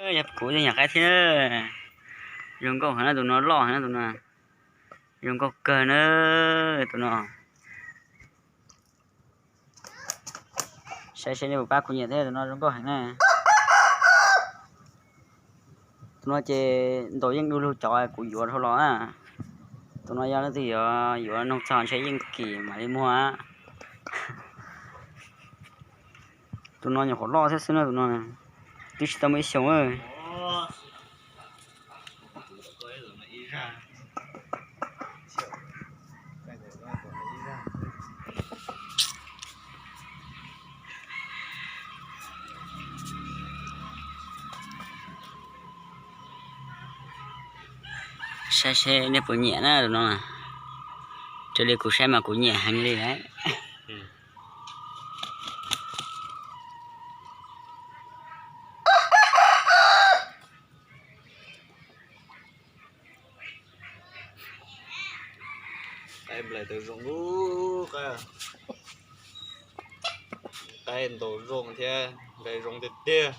Yog kuv yog nyuam qaib thiab. Zoo nkauj heev na tus no, loj heev na tus no. Zoo nkauj kawg na tus no. Saib seb nej puas pab kuv nyiam thiab, tus no zoo nkauj heev na. Tus no ces ntaus yeej du lug cov kuv yuav dhau los na. Tus no yog leej twg yuav, yuav noog txog ntshe yeej kim mam li muag. Tus no nyuam qhuav loj thiab xwb na tus no, twb tsis tau muaj ib xyoos. Saib seb nej puas nyiam na tus no. Raws li kuv saib mas kuv nyiam heev li lawm. Qaib nplais tau zoo, qaib ntaus zoo thiab nplais zoo tiag tiag.